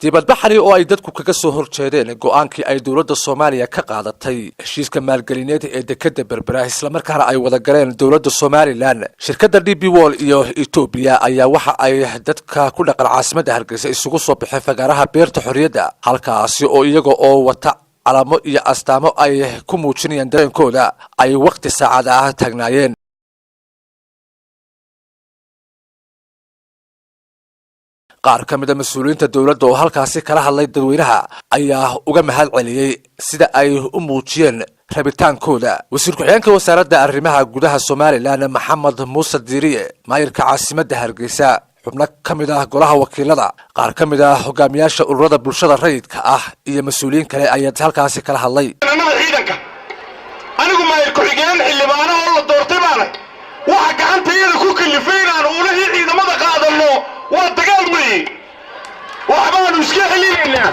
Dibadbaxani oo ay dadku kaga soo horjeedeen go'aankii ay dowladda Soomaaliya ka qaadatay heshiiska maalgelineed ee dekeda Berbera, islamarkaana ay wada galeen dowladda Somaliland, shirkadda DP World iyo Etoobiya, ayaa waxa ay dadka ku dhaqan caasimadda Hargeysa isugu soo baxeen fagaaraha Beerta Xorriyadda, halkaasi oo iyaga oo wata calamo iyo astaamo ay ku muujinayaan dareenkooda ay wakhti saacad ah taagnaayeen. Qaar ka mid a mas-uuliyiinta dowladda oo halkaasi kala hadlay dadweynaha ayaa uga mahad celiyey sida ay u muujiyeen rabitaankooda. Wasiir ku-xigeenka Wasaaradda Arrimaha Gudaha Somaliland, Maxamed Muuse Diiriye, maayirka caasimadda Hargeysa, xubno ka mid ah golaha wakiilada, qaar ka mid ah hogaamiyaasha ururada bulshada rayidka ah iyo mas-uuliyiin kale ayaa halkaasi kala hadlay. Ciidanka anigu maayir ku-xigeen xildhibaano oo la doortay baanay. Waxa gacantayada ku kalifay inaan ulihii ciidamada qaadanno waa dagaal weeye. Waxbaanu iska celinaynaa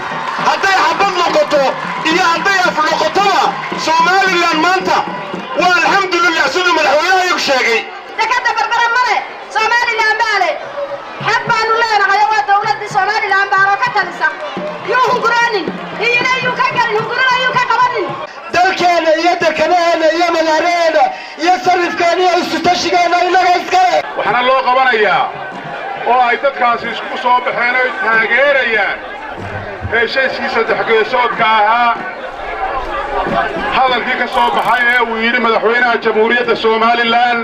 hadday xabad noqoto iyo hadday af noqotoba. Somaliland maanta waa alxamdulilah, siduu madaxweynaha igu sheegay. Dekadda Berbera male, Somaliland baa le. Xad baanu leenahay oo waa dawladdii Somaliland baanoo ka talisa. Yuu hunguraanin, iyina yuu ka gelin, hungurina yuu ka qabanin. Dalkeenna iyo dekedaheenna iyo magaalaheenna iyo sarifkeenna iyo isu-tashigeenna innaga iskale. Waxaana loo qabanayaa oo ay dadkaasi isku soo baxeen oy taageerayaan heshiiskii saddexgeesoodka ahaa, hadalkii ka soo baxay ee uu yidhi madaxweynaha Jamhuuriyadda Somaliland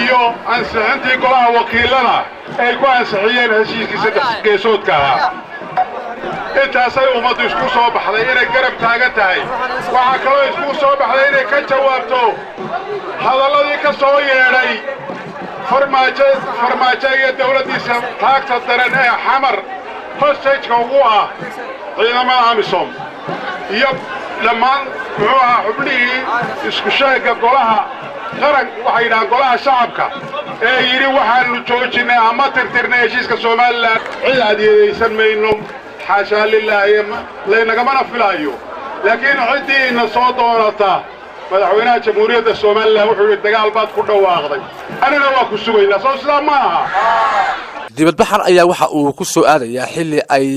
iyo ansixintii golaha wakiillada ay ku ansixiyeen heshiiskii saddexgeesoodka ahaa. Intaasay ummaddu isku soo baxday inay garab taagan tahay. Waxaa kaloo isku soo baxday inay ka jawaabto hadalladii ka soo yeedhay Farmaajo, Farmaajo iyo dawladdiisa taagta daran ee Xamar hostageka ugu ah ciidamada AMISOM iyo dhammaan muxuu ahaa xubnihii isku sheegga golaha qaran, waxay yidhahaan golaha shacabka, ee yidhi waxaannu joojinnay ama tirtirnay heshiiska Somaliland. Cid adiyadaysan mayno, xaashaa lilaahi, laynagamana filaayo, laakiin ciddii ina soo doonata, madaxweynaha Jamhuuriyadda Somaliland wuxuu yidhi dagaal baad ku dhawaaqday, anina waa ku sugaynaa. Soo sidaa ma aha? Dibadbaxan ayaa waxa uu ku soo aadayaa xilli ay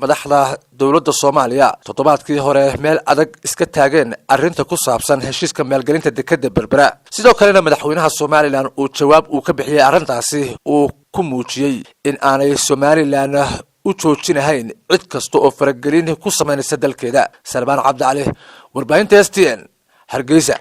madaxda dowladda Soomaaliya toddobaadkii hore meel adag iska taageen arrinta ku saabsan heshiiska maalgelinta dekeda Berbera. Sidoo kalena madaxweynaha Somaliland uu jawaab uu ka bixiyey arrintaasi uu ku muujiyey in aanay Somaliland u joojinahayn cid kasta oo faragelin ku samaynaysa dalkeeda. Salmaan Cabdicali, warbaahinta STN, Hargeysa.